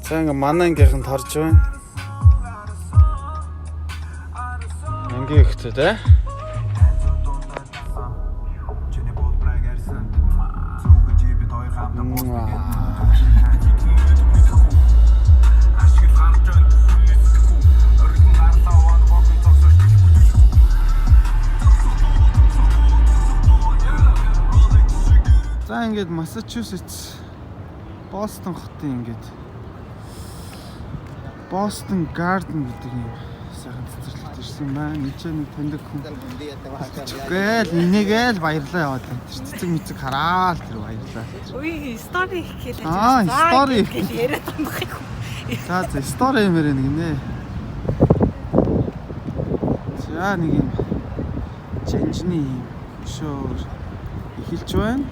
За ингээ манай ангийнхан тарж байна. Ангийн ихтэй те. За ингээд Массачусетс Бостон хотын ингээд Boston Garden гэдэг юм сайхан цэцэрлэгт ирсэн байна. Энд ч нэг таньдаг хүн гээл энийгээл баярлаа яваад байна. Тэр цэцэг мэцэг хараал тэр баярлаа. Үгүй story их гээл Аа, story их. гэж яриад амхах юм. За за story юмэр нэг нэ. За нэг юм жанжны юм хөшөөр эхэлж байна.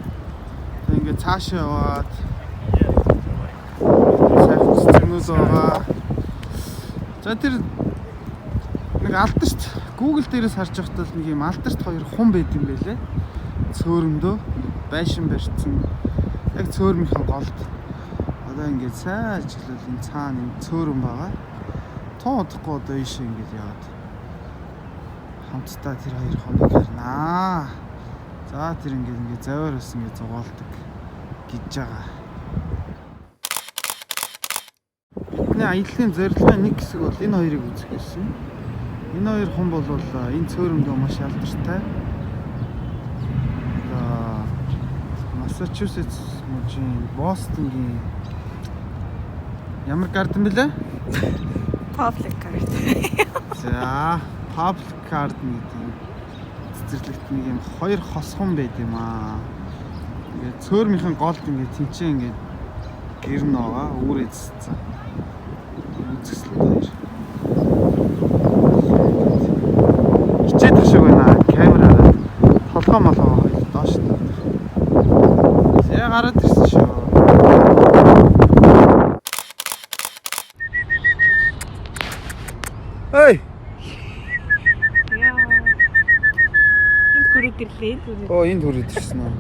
Тэг ингээд цаашаа яваад сайхан цэцэгнүүд байгаа. За тэр нэг алдарт Google дээрээс харж байхдаа л нэг юм алдарт хоёр хум байд юм байлээ. Цөөрөмдөө байшин барьсан. Яг цөөрмийнхэн голд одоо ингээд сайн ажиглал энэ цаана энэ цөөрөн байгаа. Тун удахгүй одоо ийшээ ингээд яваад хамтдаа тэр хоёр хоног харнаа. За тэр ингээд ингээд завиар бас ингээд зугаалдаг гэж байгаа. Бидний аяллаа зорилгын нэг хэсэг бол энэ хоёрыг үзэх байсан. Энэ хоёр хүн бол энэ цөөрөмдөө маш алдартай. Одоо Массачусетс мужийн Бостонгийн ямар garden билээ? Public garden. За, Public Garden гэдэг юм цэцэрлэгт нэг юм хоёр хосхон байд юм аа. Ингээд цөөрмийнхэн голд ингээд тэнцээ ингээд гэр нь байгаа, үүр эзэлсэн. Үзэсгэлэн хоёр. Хичээд тах шиг байна камераараа. Толгой молгоо хоёр доош нь. За гараад ирсэн шүү. Эй! Яа. Энэ хүрээд ирлээ. Энэ хүрээд. Оо энд хүрээд ирсэн үү?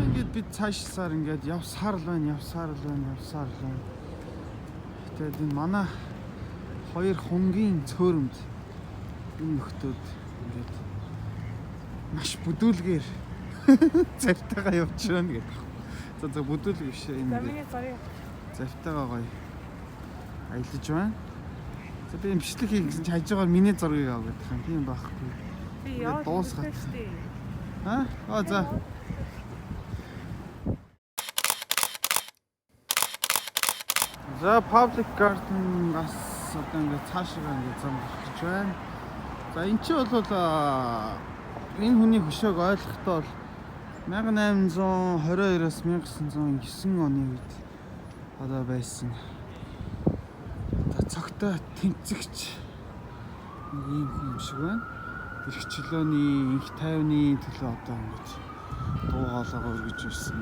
Ингээд бид цаашсаар ингээд явсаар л байна, явсаар л байна, явсаар л байна. Тэгээд энэ манай хоёр хунгийн цөөрөмд энэ нөхдүүд ингээд маш бүдүүлгээр завтайгаа явж байна гэдэг. За за бүдүүлэг биш энэ За ингээд миний зургийг завтайгаа гоё аялаж байна. За би юм бичлэг хий гэсэн чи хажуугаар миний зургийг ав гэдэг юм. Тийм байхгүй. би Ингээд яваад дуусгаад. ирсэн шүү дээ. Аа? Аа за. За public garden бас одоо ингээд цаашаа ингээд зам гарч байна. За эн чинь бол энэ хүний хөшөөг ойлгохдоо бол 1822-оос 1909 оны үед одоо байсан. Одоо цогтой тэмцэгч нэг ийм хүн юм шиг байна. Эрх чөлөөний, инх тайвны төлөө одоо ингэж дуу хоолойгоо өргөж ирсэн.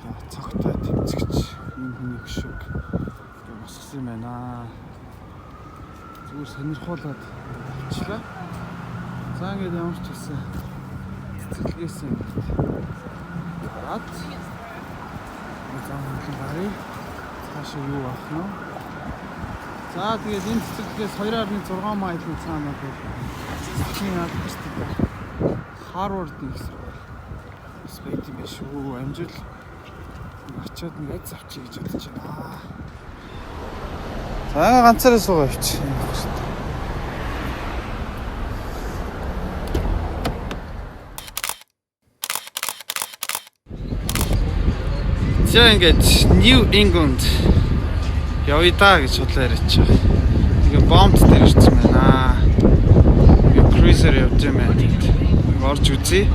Одоо цогтой тэмцэгч ийм хүний хөшөөг ингээ босгосон юм байна. Зүгээр сонирхуулаад авчлаа. За ингээд ямар ч байсан цэцэрлэгээс ингээд гараад зам хөдлөн гаръя. Цаашаа юу авах нь вэ? За тэгээд энэ цэцэрлэгээс 2.6 майлын цаана бол дэлхийн алдарт Харвардын их сургууль бас байт юм байна шүү. Амжил очиод нэг аз авчий гэж бодож байна. За ганцаараа суугаа явчих. За ингээд New England явъя да гэж худлаа яриач байгаа. Тэгээ бомб дээр ирсэн байна. Тэгээ cruiser явж юм байна. Нэг орж үзье.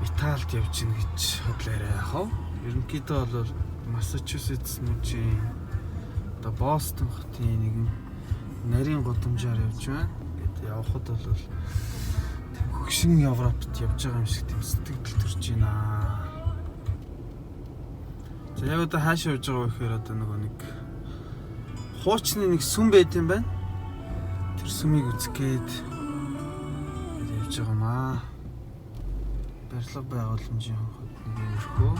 Италид явж гин гэж худлаа яриа яах вэ? Ерөнхийдөө бол Массачусетс мужийн одоо Бостон хотын нэгэн нарийн гудамжаар явж байна. Ингээд явхад бол тийм хөгшин Европт явж байгаа юм шиг тийм сэтгэл төрж байна. За яг одоо хаашаа явж байгаа вэ гэхээр одоо нөгөө нэг хуучны нэг сүм байт юм байна. Тэр сүмийг үзэх гээд явж байгаа маа. Барилга байгууламжийн хот нэг иймэрхүү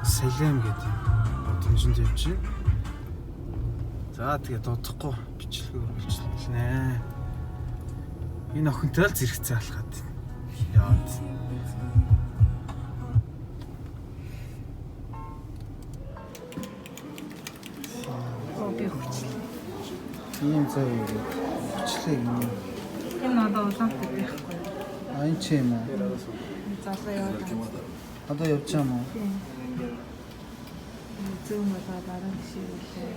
Салем гэдэг юм гудамжинд явж байна. За, тэгээд удахгүй бичлэгээ үргэлжлүүлнэ. Энэ охинтой л зэрэгцээ алхаад яваад. Оо, би хүчлээ. Ийм зав юу хүчлээ юм. Энэ одоо улаантай байхгүй. А, энэ чи юм уу? Залуу яваад байгаа. Одоо явж байгаа юм уу? Тийм. Зүүн болоо баруун тийш үлээ.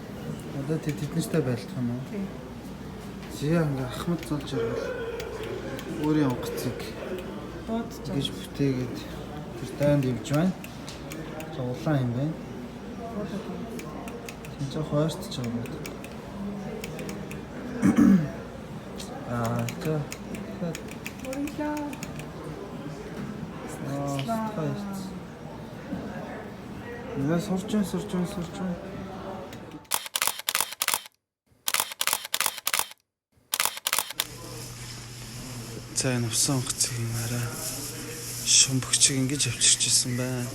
Одоо тэд тэднэртэй байлдах юм уу? Тийм. Зя, ингээ ахмад золж ирвэл өөрийн онгоцыг Буудаж гэж бүтээгээд тэр дайнд явж байна. За, улаан юм байна. буудаад. Тэн чинь хойртч байгаа юм. Аа, за. Тэгэхээр Мөрөглөө. Аа, нэ, сурч байна, сурч байна, сурч байна. За, энэ усан онгоцыг юм арай шумбагчиг ингэж авчирч исэн байна.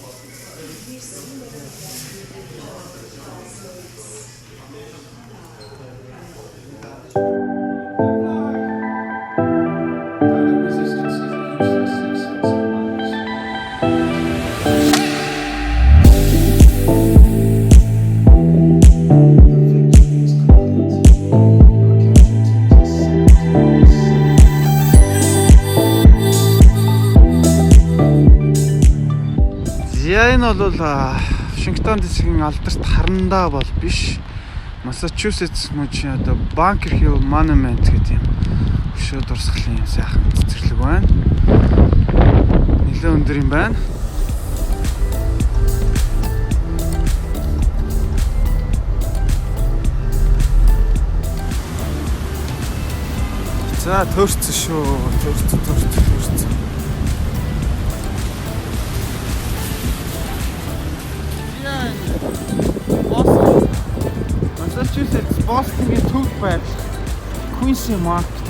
Resistance is a useless success of lies. The victory is complete. Your casualties are 76. За, энэ бол Вашингтон DC-ийн алдарт харандаа бол биш. Массачусетс мужийн одоо Bunker Hill Monument гэдэг юм өшөө дурсгалын юм сайхан цэцэрлэг байна. Нэлээд өндөр юм байна. За, төөрцөн шүү. Төөрцөн, төөрцөн, төөрцөн. Бостон. Массачусетс Бостонгийн төв байрлах Quincy Market.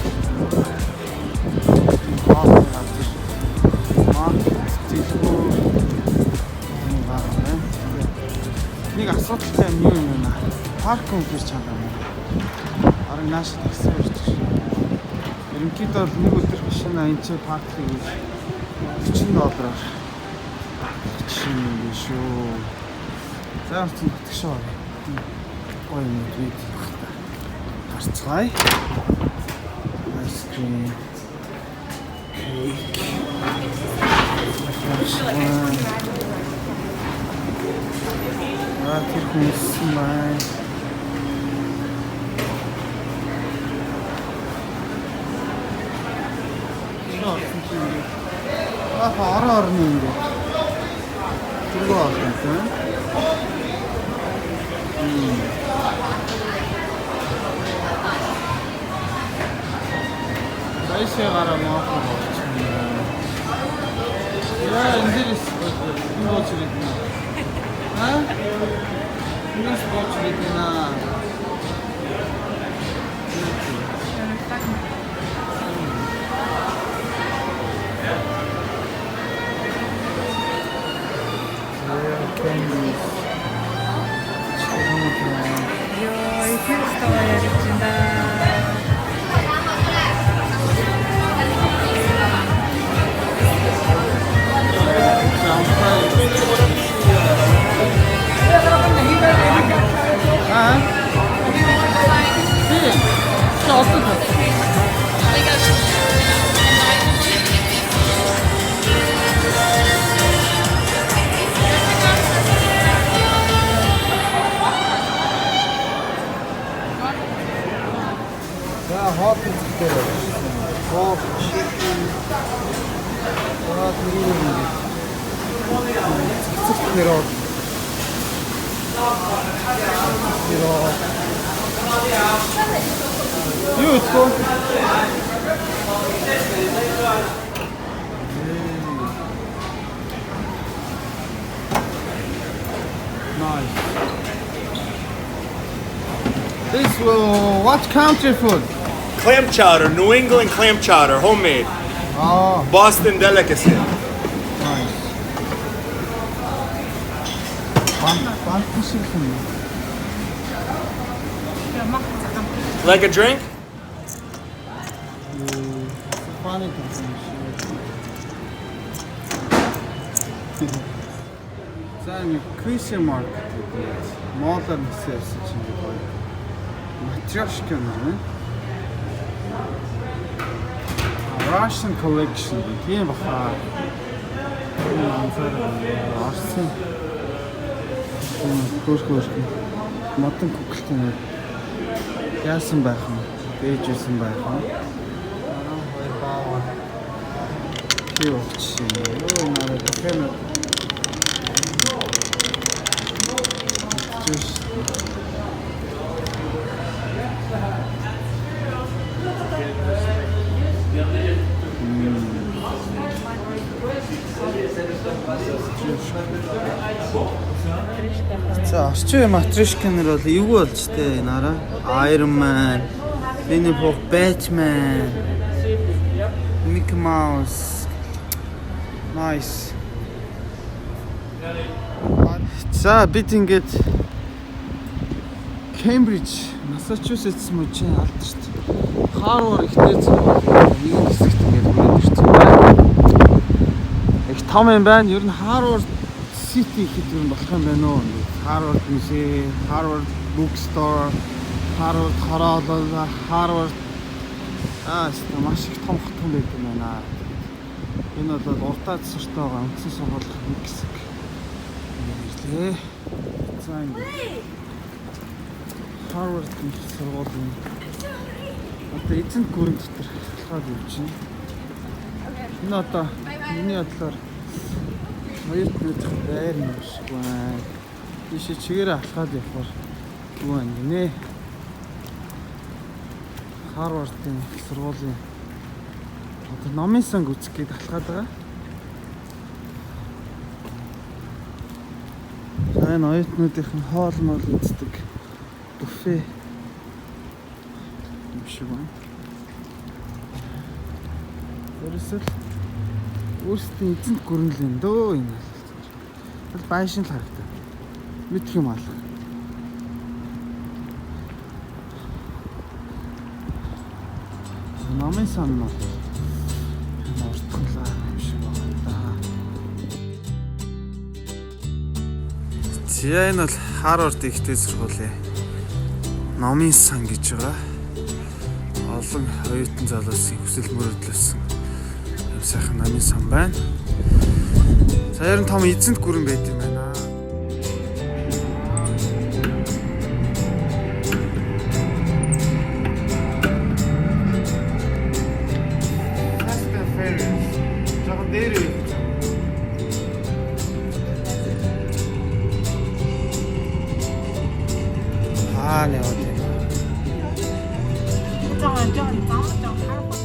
Бостон газар. Market дэлгүүр юм байна. Нэг асуудалтай юм юу юм бэ? Паркинг гэж чанга юм. Араг нааш такси барьж шүү. Ерөнхийдөө бол нэг өдөр машина энэ ч парклыг 40 доллараар парклах юм шүү. За, орчин татгшаа орё. Гоё юм бид та. Гарцгаая. Ice cream. Cake. Аа, тэр хүмүүс маань. Орсон чи ингээд. Аа, орон орны ингээд. Тэргөө олон тийм. Дайшээ гараа маахан болчихно. Яа, энэ дээрс энэ болж ирээд байна. Аа? Энэс болж ирээд байна. Candies. Йоо, тэр стоо ярьж байна. Аа? Тийм. Чи одоо тав. За, хоол дээр хоол, chicken. За, тэрийг ингэ. Цэцэгт нэрөө. Нэрөө. Юу идэх вэ? Nice. This will what country food? Clam chowder, New England clam chowder, homemade. Аа, Boston delicacy. nice. Бан бан шиг юм. Like a drink? Фаны юм шиг. За ингэ question mark гэдэг. Моолоор нэсэн явсан чинь ингэ гоё. Матрешка нэр. Russian collection тийм баха. Энэ анзаараа. Орсын. Хөөх хөөх. Модон куклтай нэр. Яасан байх юм? Бэж ирсэн байх юм. 12 баа. Кио чи. Йоо нараа кафе. Чүш. За, орчин үеийн матрешка нэр бол эвгүй болж тээ нараа. Iron Man, Winnie Pooh, Batman, Mickey Mouse. Nice. За, бид ингээд Cambridge, Massachusetts мужийн алдарт Harvard их дээд сургуулийн нэгэн хэсэгт ингээд хүрээд ирсэн байна. Их том юм байна. Ер нь Harvard City гэхэд ер нь болох юм байна уу? Ингээд Harvard Museum, Harvard Bookstore, Harvard хороолол, Harvard аа маш их том хотхон байт юм байна. Энэ бол уртаа засвартай байгаа үндсэн сургуулийн нэг хэсэг. Ингээд ирлээ. За, ингээд Harvard их сургуулийн одоо эзэнт гүрэн дотор халахад явж байна. Энэ одоо миний бодлоор оюутнуудын байр юм шиг байна. Тийшээ чигээрээ алхаад явхаар юу байна гинэ. Харвардын их сургуулийн одоо номын сан үзэх гээд алхаад байгаа. За, энэ оюутнуудын хоол мол үздэг буфе юм шиг байна. Ерөөсөө л өөрсдийн эзэнт гүрэн л юм дөө энэ бол. Бол байшин л харагдав. Мэдх юм алга. Номын сан нь бол энэ уртханлаа юм шиг байна да. За, энэ бол Харвард их дээд сургуулийн номын сан гэж байгаа. Олон оюутан залуусын хүсэл мөрөөдлөсөн юм сайхан номын сан байна. За, ер нь том эзэнт гүрэн байт юм байна. Fast and Furious. Жоохон дээр үе. Аа, нэ яваад байна. жоохон жоохон зам жоохон харах.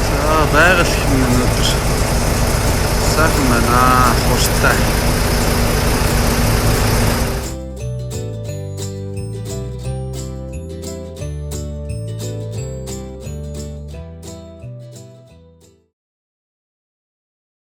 За, байгаль их юм өнөөдөр сайхан байна. Хурцтай.